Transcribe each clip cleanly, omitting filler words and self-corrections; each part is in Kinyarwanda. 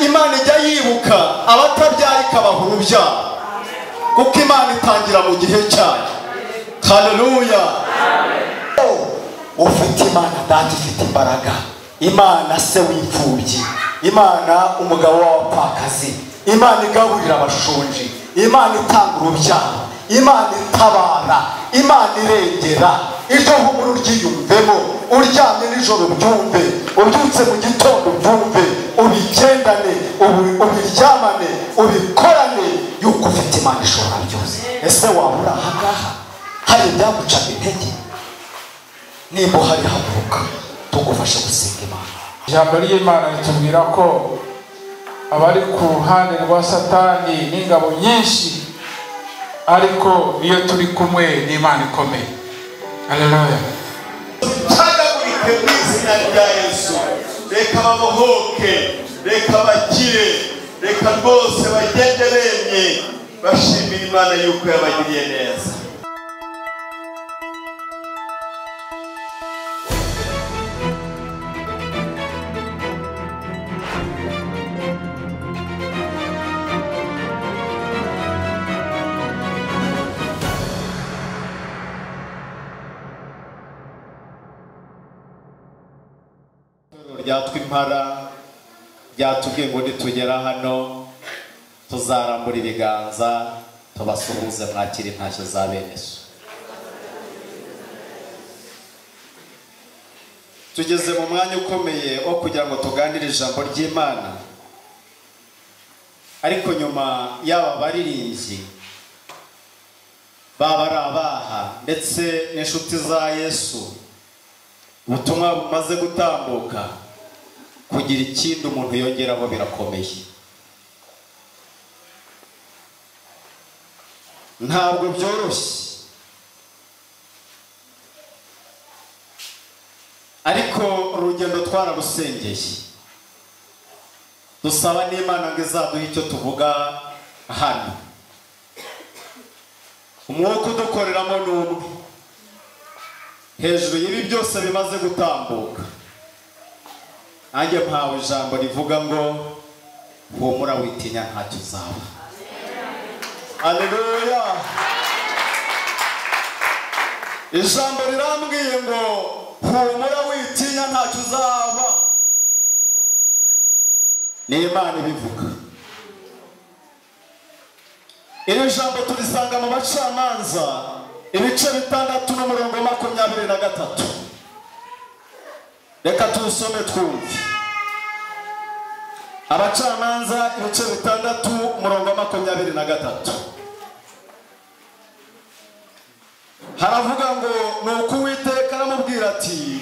Imana ijya yibuka abatabyara ikabaha urubyaro, kuko Imana itangira mu gihe cyayo. Haleluya. Ufite Imana Data ifite imbaraga, Imana se w'imfubyi, Imana umugabo w'abapfakazi, Imana igaburira abashonji, Imana itanga urubyaro, Imana itabara, Imana irengera. Ejo humura uryiyumvemo, uryamye nijoro ubyumve, ubyutse mu gitondo ubyumve, ubigendane, ubiryamane, ubikorane, yuko ufite Imana ishobora byose. Ese waba uri aha ngaha hari ibyagucaga intege? Nimba uhari haguruka tugufashe gusenga Imana. Ijambo ry'Imana ritubwira ko abari ku ruhande rwa Satani n'ingabo nyinshi, ariko iyo turi kumwe n'Imana ikomeye. Haleluya. Cagagurike mu izina rya Yesu. Reka babohoke, reka bakire, reka rwose bagende bemye bashimira Imana yuko yabagiriye neza. Ryatwa Impara ryatubwiye ngo nitugera hano tuzarambura ibiganza tubasuhuze mwakira intashyo za bene so. Tugeze mu mwanya ukomeye wo kugira ngo tuganire ijambo ry'Imana, ariko nyuma y'aba baririmbyi baba ari abaha ndetse n'inshuti za Yesu, ubutumwa bumaze gutambuka, kugira ikindi umuntu yongeraho birakomeye. Ntabwo byoroshye, ariko urugendo twararusengeye, dusaba n'Imana ngo izaduhe icyo tuvuga hano. Umwuka udukoreramo ni umwe. Hejuru y'ibi byose bimaze gutambuka, nanjye mpawe ijambo rivuga ngo humura witinya ntacyo uzaba. Haleluya. Ijambo rirambwiye ngo humura witinya ntacyo uzaba. Ni Imana ibivuga. Iri jambo turisanga mu Bacamanza ibice 6 n'umurongo 23. Reka tusome twumve. Abacamanza ibice 6 umurongo 23. Haravuga ngo nuko Uwiteka aramubwira ati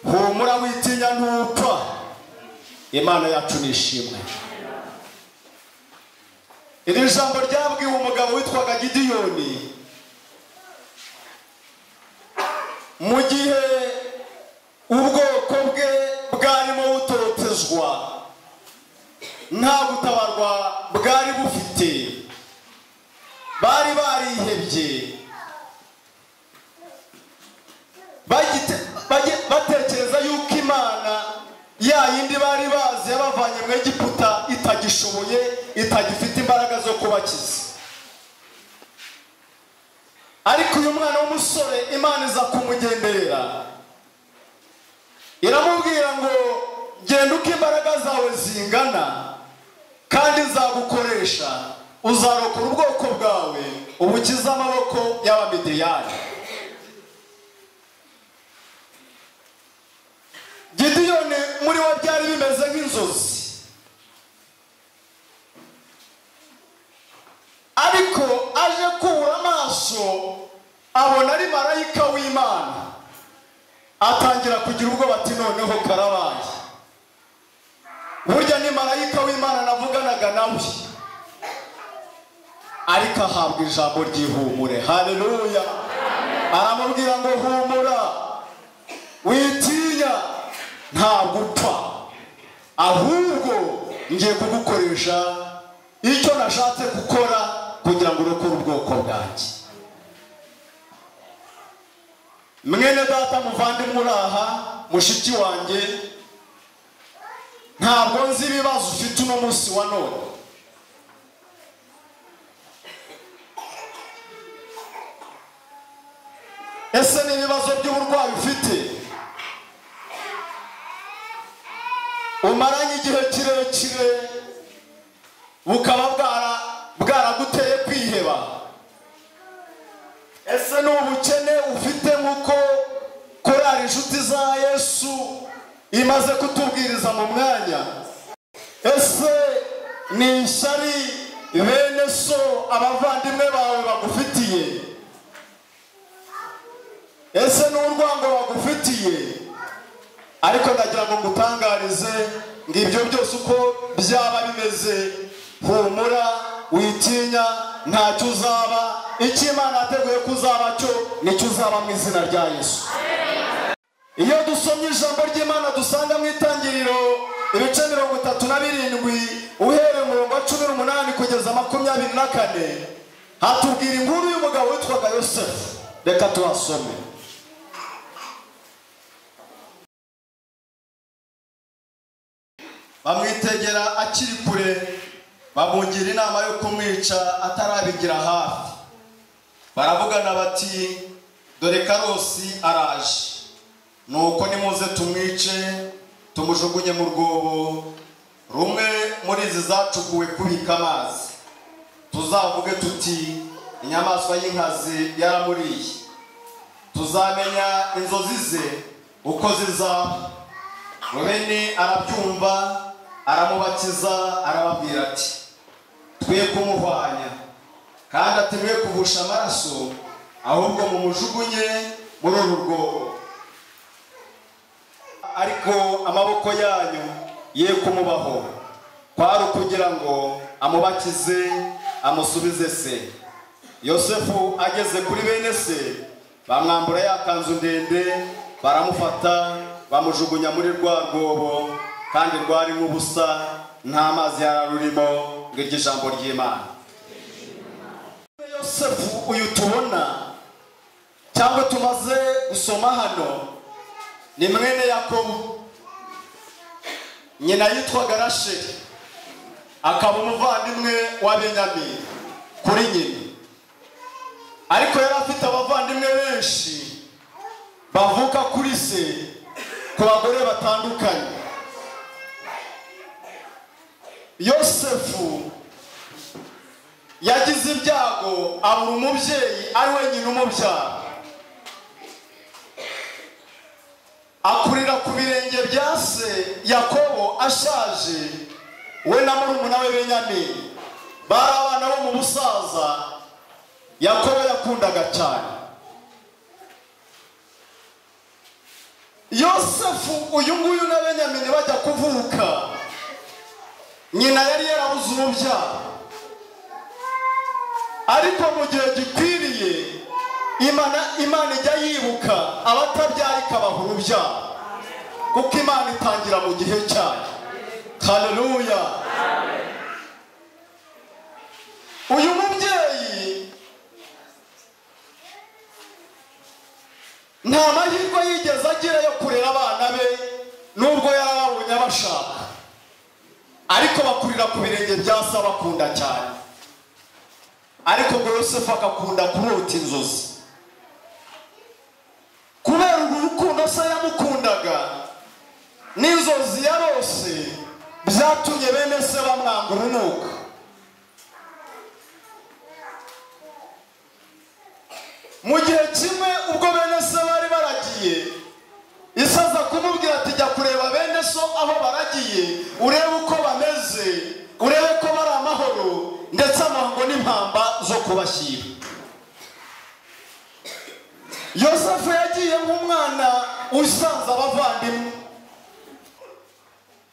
humura witinya ntupfa. Imana yacu nishimwe. Iri jambo ryabwiwe umugabo witwaga Gidiyoni mu gihe ubwoko bwe bwarimo butotezwa, nta gutabarwa bwari bufite, bari barihebye, batekereza yuko Imana ya yindi bari bazi yabavanye mu Egiputa itagishoboye, itagifite imbaraga zo kubakiza. Ariko uyu mwana w'umusore Imana iza kumugenderera, iramubwira ngo genda uko imbaraga zawe zingana, kandi nzagukoresha, uzarokora ubwoko bwawe, ubukize amaboko y'Abamidiyani. Gidiyoni muri we byari bimeze nk'inzozi, ariko aje kubura amaso abona ari marayika w'Imana, atangira kugira ubwoba ati noneho karabaye. Burya ni marayika w'Imana navuganaga nawe. Ariko ahabwa ijambo ry'ihumure. Haleluya. Aramubwira ngo humura, witinya, ntabwo upfa, ahubwo ngiye kugukoresha icyo nashatse gukora kugira ngo urokore ubwoko bwanjye. Mwene data muvandimwe uri aha, mushiki wanjye, ntabwo nzi ibibazo ufite uno munsi wa none. Ese ni ibibazo by'uburwayi ufite umaranye igihe kirekire bukaba bwaraguteye kwiheba? Ese ni ubukene ufite nk'uko korari inshuti za Yesu imaze kutubwiriza mu mwanya? Ese ni ishyari bene so abavandimwe bawe bagufitiye? Ese ni urwango bagufitiye? Ariko ndagira ngo ngutangarize ngo ibyo byose uko byaba bimeze, humura, witinya, ntacyo uzaba. Icyo Imana yateguye ko uzaba cyo nicyo uzaba mu izina rya Yesu. Iyo dusomye ijambo ry'Imana dusanga mu Itangiriro ibice 37 uhereye umurongo wa 18 kugeza 24, hatubwira inkuru y'umugabo witwaga Yosefu. Reka tuhasome. Bamwitegera akiri kure, bamugira inama yo kumwica atarabigira hafi. Baravugana bati, dore Karosi araje, nuko nimuze tumwice tumujugunye mu rwobo rumwe muri izi zacukuwe kubika amazi, tuzavuge tuti inyamaswa y'inkazi yaramuriye, tuzamenya inzozi ze uko zizaba. Rubeni arabyumva, aramubakiza, arababwira ati twe kumuhwanya, kandi ati mwe kuvusha amaraso, ahubwo mumujugunye muri uru rwobo, ariko amaboko yanyu ye kumubaho. Kwari ukugira ngo amubakize amusubize se. Yosefu ageze kuri bene se, bamwambura ya kanzu ndende, baramufata bamujugunya muri rwa rwobo, kandi rwari nk'ubusa, nta mazi yararurimo. Ngo iryo jambo ry'Imana. Yosefu uyu tubona cyangwa tumaze gusoma hano ni mwene Yakobo. Nyina yitwaga Rasheli, akaba umuvandimwe wa Benyamini kuri nyina. Ariko yari afite abavandimwe benshi bavuka kuri se ku bagore batandukanye. Yosefu yagize ibyago abura umubyeyi ari wenyine umubyara, akurira ku birenge bya se Yakobo ashaje, we na murumuna we Benyamini. Bari abana bo mu busaza Yakobo yakundaga cyane. Yosefu uyu nguyu na Benyamini bajya kuvuka, nyina yari yarabuze urubyaro, ariko mu gihe gikwiriye Imana ijya yibuka abatabyara ikabaha urubyaro, kuko Imana itangira mu gihe cyayo. Haleluya. Uyu mubyeyi nta mahirwe yigeze agira yo kurera abana be, nubwo yarababonye abashaka, ariko bakurira ku birenge bya se bakunda cyane. Ariko ngo Yosefu agakunda kurota inzozi. Kubera urukundo se yamukundaga n'inzozi yarose, byatumye bene se bamwanga urunuka. Mu gihe kimwe ubwo bene se bari baragiye, isaza kumubwira ati jya kureba bene so aho baragiye, urebe uko bameze, urebe ko bari amahoro, ndetse amahango n'impamba zo kubashyira. Yosefu yagiye nk'umwana usanze abavandimwe,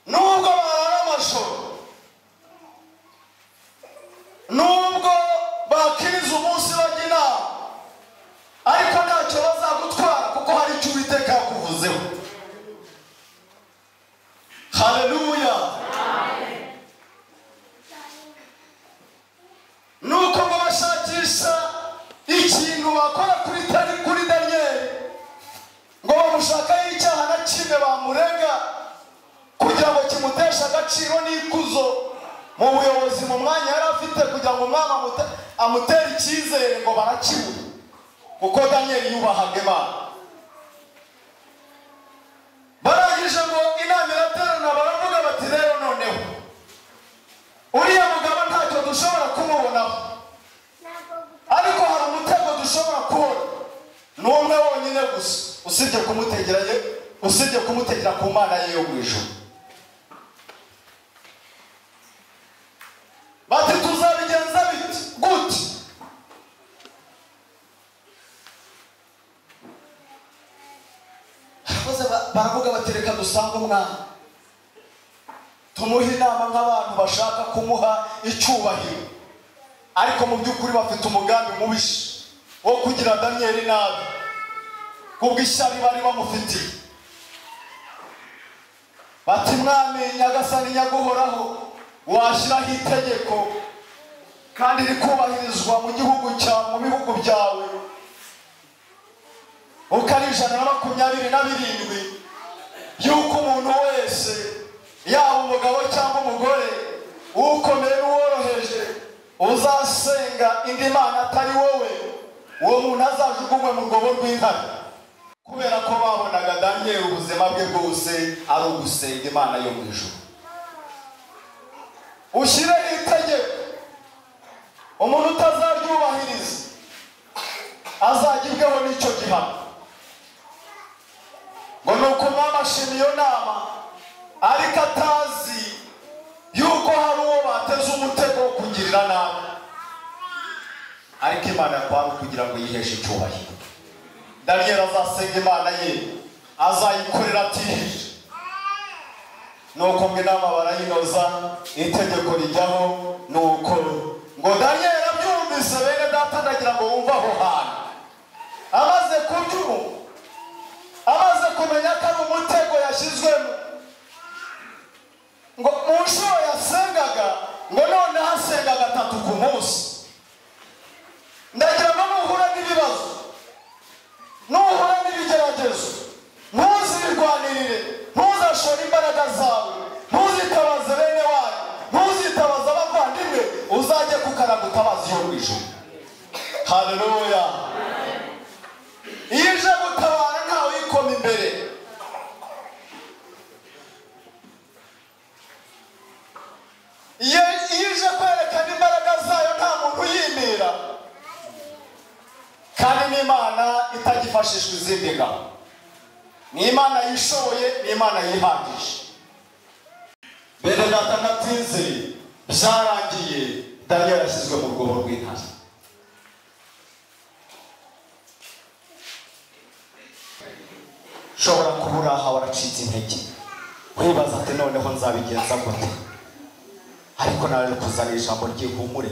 nubwo barara amajoro, nubwo Bakiriza umunsi bajya inama, ariko ntacyo bazagutwara kuko hari icyo Uwiteka yakuvuzeho. Haleluya. Nuko ngo bashakisha ikintu bakora kuri Daniyeli, ngo bamushakaho icyaha na kimwe bamurega kugira ngo kimuteshe agaciro n'ikuzo mu buyobozi, mu mwanya yari afite, kugira ngo umwami amutere icyizere, ngo barakibura, kuko Daniyeli yubahaga Imana. Barangije ngo inama iraterana, baravuga bati rero noneho uriya mugabo ntacyo dushobora kumubonaho, ariko hari umutego dushobora kubona, ni umwe wonyine gusa, usibye kumutegera ku Mana ye yo mu ijuru. Bati tuzabigenza biti gute? Baravuga bati reka dusange umwana tumuhe inama nk'abantu bashaka kumuha icyubahiro, ariko mu by'ukuri bafite umugambi mubisha wo kugira Daniyeli nabi kubw'ishyari bari bamufitiye. Bati mwami nyagasani nyaguhoraho, washyiraho itegeko kandi rikubahirizwa mu gihugu cyawe, mu bihugu byawe, uko ari 127, yuko umuntu wese yaba umugabo cyangwa umugore, ukomeye n'uworoheje, uzasenga indi mana atari wowe, uwo muntu azajugunywe mu rwobo rw'intare. Kubera ko babonaga Daniyeli ubuzima bwe bwose ari ugusenga Imana yo mu ijuru. Ushyireho itegeko, umuntu utazaryubahiriza azagibweho n'icyo gihano. Ngo nuko umwami ashima iyo nama, ariko atazi yuko hari uwo bateze umutego wo kugirira nabi, ariko Imana yakwanga kugira ngo yiheshe icyubahiro. Daniyeli azasenga Imana ye, azayikorera atihishe. Nuko ngo inama barayinoza, itegeko rijyaho. Nuko ngo Daniyeli abyumvise, bene data ndagira ngo wumve aho hantu, amaze kubyumva, amaze kumenya ko ari umutego yashyizwemo, ngo mu nshuro yasengaga, ngo noneho asenga 3 ku munsi. Ndagira ngo nuhura n'ibibazo, nuhura n'ibigeragezo, ntuzirwanirire, ntuzashore imbaraga zawe, ntuzitabaze bene wanyu, ntuzitabaze abavandimwe, uzajye kukaraga utabaza iyo mu ijuru. Haleluya. Iyo ije gutabara ntawe uyikoma imbere. Iyo ije kwerekana imbaraga zayo nta muntu uyimira, kandi n'Imana itagifashishwa izindi ngabo, ni Imana yishoboye, ni Imana yihagije. Bene data natinze, byarangiye Daniyeli yashyizwe mu rwobo rw'intare. Ushobora kubura aha waracitse intege, wibaza ati noneho nzabigenza gute? Ariko naje kuzana ijambo ry'ihumure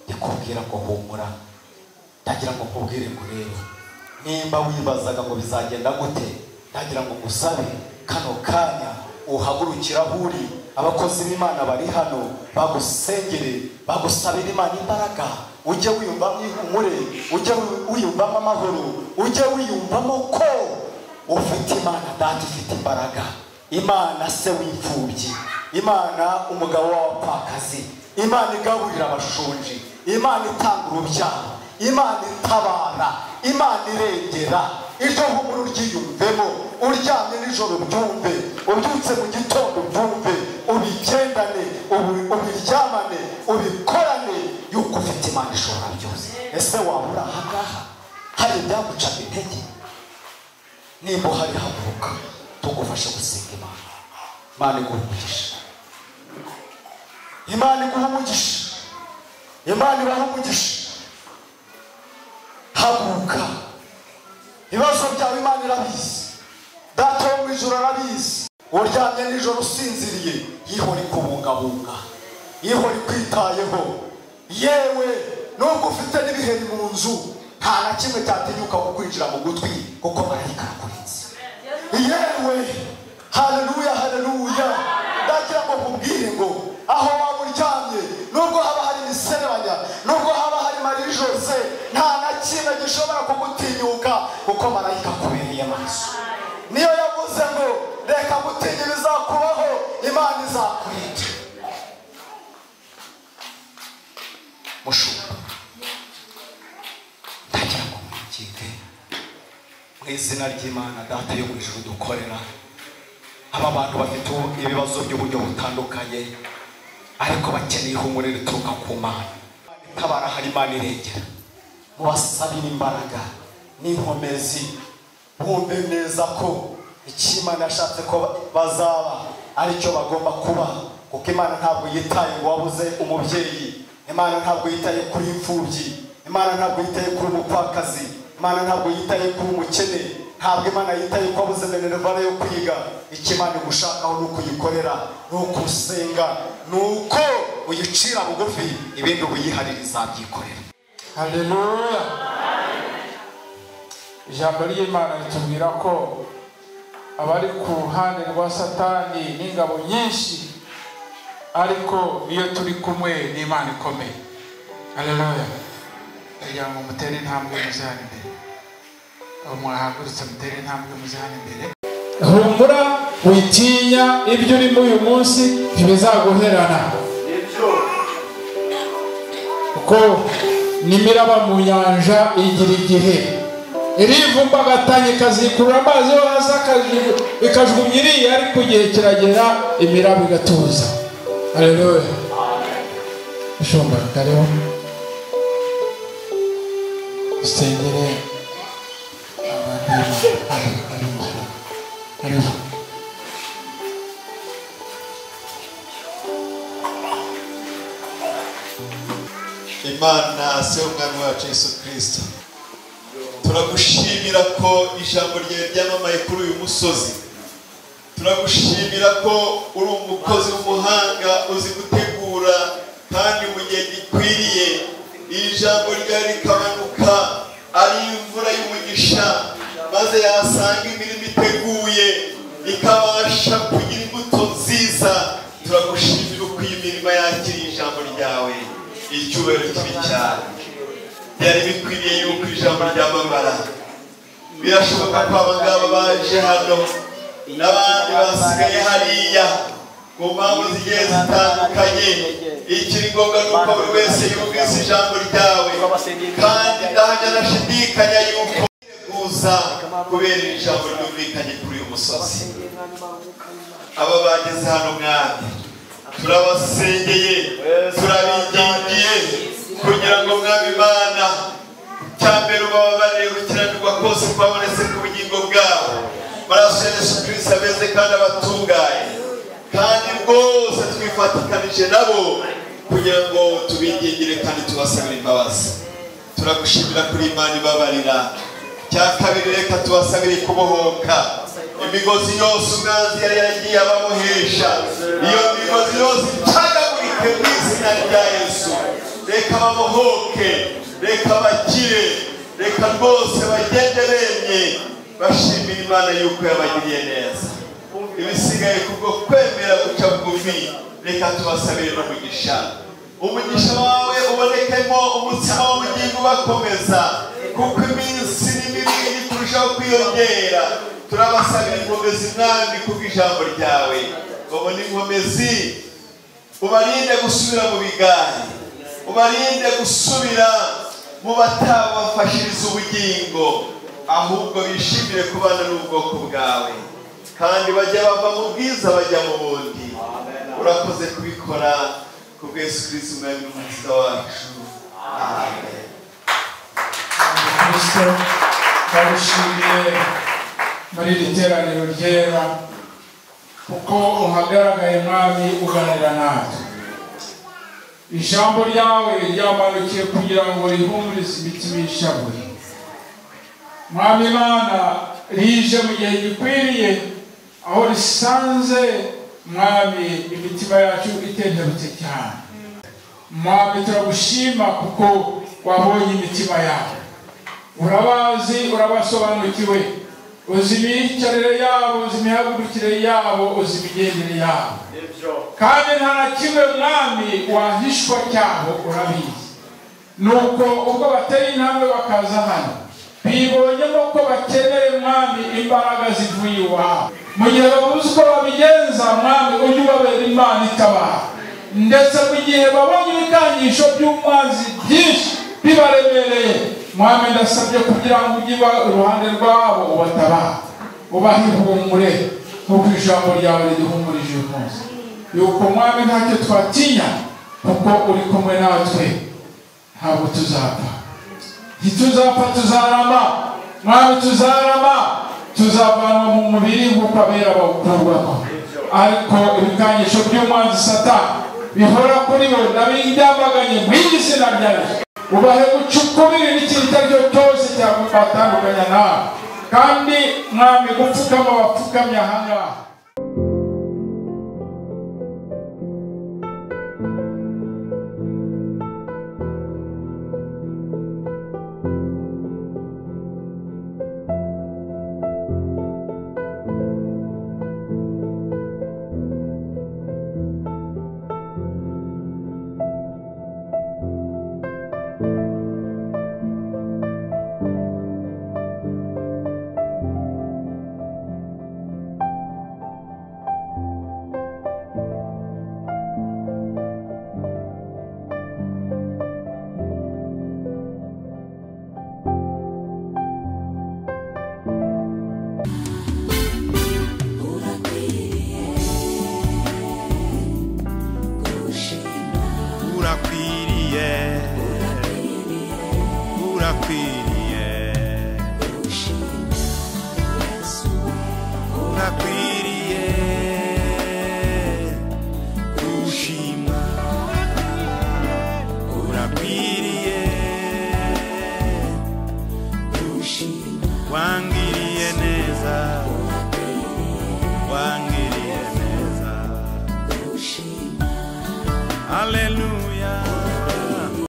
rikubwira ngo humura. Ndagira ngo nkubwire ngo rero nimba wibazaga ngo bizagenda gute, ndagira ngo ngusabe kano kanya uhagurukira aho uri. Abakozi b'Imana bari hano bagusengere, bagusabire Imana imbaraga, ujye wiyumvamo ihumure, ujye wiyumvamo amahoro, ujye wiyumvamo ko ufite Imana Data ifite imbaraga, Imana se w'imfubyi, Imana umugabo w'abapfakazi, Imana igaburira abashonji, Imana itanga urubyaro, Imana itabara, Imana irengera. Iryo humura uryiyumvemo, uryamye nijoro ubyumve, ubyutse mu gitondo ubyumve, ubigendane, ubiryamane, ubikorane, yuko ufite Imana ishobora byose. Ese waba uri aha ngaha hari ibyagucaga intege? Nimba uhari haguruka tugufashe gusenga Imana. Imana iguhe umugisha, Imana iguhe umugisha, Imana ibahe umugisha. Haguruka, ibibazo byawe Imana irabizi, Data wo mu ijuru arabizi. Uryamye nijoro usinziriye, yihora ikubungabunga, yihora ikwitayeho. Yewe Nubwo ufite n'ibiheri mu nzu, nta na kimwe cyatinyuka kukwinjira mu gutwi, kuko marayika arakurinze. Yewe, haleluya, haleluya. Ndagira ngo nkubwire ngo aho waba uryamye, nubwo haba hari imiserebanya, nubwo haba hari Marie Jose, nta na kimwe gishobora kugutinyuka, kuko marayika akubereye maso. Niyo yavuze ngo reka gutinya ibizakubaho, Imana izakurinda. Mushumba, ndagira ngo mwinginge mu izina ry'Imana Data yo mu ijuru dukorera. Aba bantu bafite ibibazo by'uburyo butandukanye, ariko bakeneye ihumure rituruka ku Mana. Itabara hari Imana irengera. Mubasabire imbaraga n'inkomezi, bumve neza ko icyo Imana yashatse ko bazaba aricyo bagomba kuba, kuko Imana ntabwo yitaye ngo wabuze umubyeyi, Imana ntabwo yitaye kuri imfubyi, Imana ntabwo yitaye kuri umupfakazi, Imana ntabwo yitaye kuri umukene, ntabwo Imana yitaye ko wabuze minerivare yo kwiga. Icyo Imana igushakaho ni ukuyikorera, ni ukusenga, ni uko uyicira bugufi, ibindi uyiharira izabyikorera. Haleluya. Ijambo ry'Imana ritubwira ko abari ku ruhande rwa Satani n'ingabo nyinshi, ariko iyo turi kumwe n'Imana ikomeye. Haleluya. Ndagira ngo mutere intambwe muze hano imbere. Abo mwahagurutse mutere intambwe muze hano imbere. Humura, witinya, ibyo urimo uyu munsi ntibizaguherana, kuko n'imiraba mu nyanja igira igihe irivumbagatanya ikazikurura amazi yo hasi ikajugunya iriya, ariko igihe kiragera imiraba igatuza. Haleluya. Mushumba, kariho usengere abantu. Kariho. Imana se w'Umwami wacu Yesu Kristo, turagushimira ko ijambo ryawe ryamamaye kuri uyu musozi. Turagushimira ko uri umukozi w'umuhanga uzi gutegura kandi mu gihe gikwiriye. Ijambo ryawe rikamanuka ari imvura y'umugisha, maze yasanga imirimo iteguye ikabasha kugira imbuto nziza. Turagushimira uko iyi mirima yakiriye ijambo ryawe. Icyubahiro kibi cyane. Byari bikwiriye yuko ijambo ryamamara. Birashoboka ko aba ngaba baje hano n'abandi basigaye hariya ku mpamvu zigiye zitandukanye. Ikiri ngombwa ni uko buri wese yumvise ijambo ryawe, kandi ndahamya nashidikanya yuko kuza kubera iri jambo ryumvikanye kuri uyu musozi. Aba bageze hano Mwami, turabasengeye, turabingingiye kugira ngo Mwami Imana, cyambere ubababarire gukiranirwa kose kwabonetse ku bugingo bwabo. Maraso ya Yesu Kristo ameze kandi abatungaye, kandi rwose twifatikanije nabo kugira ngo tubingingire kandi tubasabire imbabazi. Turagushimira kuri Imana ibabarira. Cya kabiri, reka tubasabire kubohoka imigozi yose umwanzi yari yaragiye ababohesha. Iyo migozi yose icagagurike mu izina rya Yesu. Reka babohoke, reka bakire, reka rwose bagende bemye, bashimira Imana yuko yabagiriye neza. Ibisigaye kubwo kwemera guca bugufi, reka tubasabire n'umugisha. Umugisha wawe ubonekemo umutsima w'ubugingo ubakomeza, kuko iminsi ni mibi iri kurushaho kwiyongera. Turabasabira inkomezi Mwami kubw'ijambo ryawe, babone inkomezi, ubarinde gusubira mu bigari, ubarinde gusubira mu batabafashiriza ubugingo, ahubwo bishimire kubana n'ubwoko bwawe, kandi bajya bava mu bwiza bajya mu bundi. Urakoze kubikora kubwa Yesu Kristo Umwami n'Umukiza wacu. Amen. Kristo, ndagushimiye muri iri teraniro ryera, kuko uhagaragaye Mwami uganira natwe. Ijambo ryawe ryamanukiye kugira ngo rihumurize imitima ishavuye. Mwami Imana, rije mu gihe gikwiriye, aho risanze Mwami imitima yacu itentebutse cyane. Mwami, turagushima kuko Wabonye imitima yabo, urabazi, urabasobanukiwe, uzi imyicarire yabo, uzi imihagurukire yabo, uzi imigendere yabo, kandi nta na kimwe Mwami wahishwa cyabo urabizi. Nuko ubwo bateye intambwe bakaza hano, bibonyemo ko bakeneye Mwami imbaraga zivuye iwawe. Mu gihe babuze uko babigenza, Mwami ujye ubabera Imana itabara, ndetse mu gihe babonye ibikangisho by'umwanzi byinshi bibaremereye, Mwami ndasabye kugira ngo ujye iruhande rwabo ubatabare, ubahe ihumure nk'uko ijambo ryawe riduhumurije uyu munsi, yuko Mwami ntacyo twatinya kuko uri kumwe natwe, ntabwo tuzapfa, ntituzapfa, tuzarama Mwami, tuzarama, tuzavanwa mu mubiri nk'uko abera bawukurwamo. Ariko ibikangisho by'umwanzi Satani bihora kuri bo ndabiryamaganye mu izina rya Yesu. Ubahe guca ukubiri n'ikintu icyo ari cyo cyose cyabatandukanya nawe, kandi Mwami gupfukama bapfukamye aha ngaha. Urakwiriye, urakwiriye.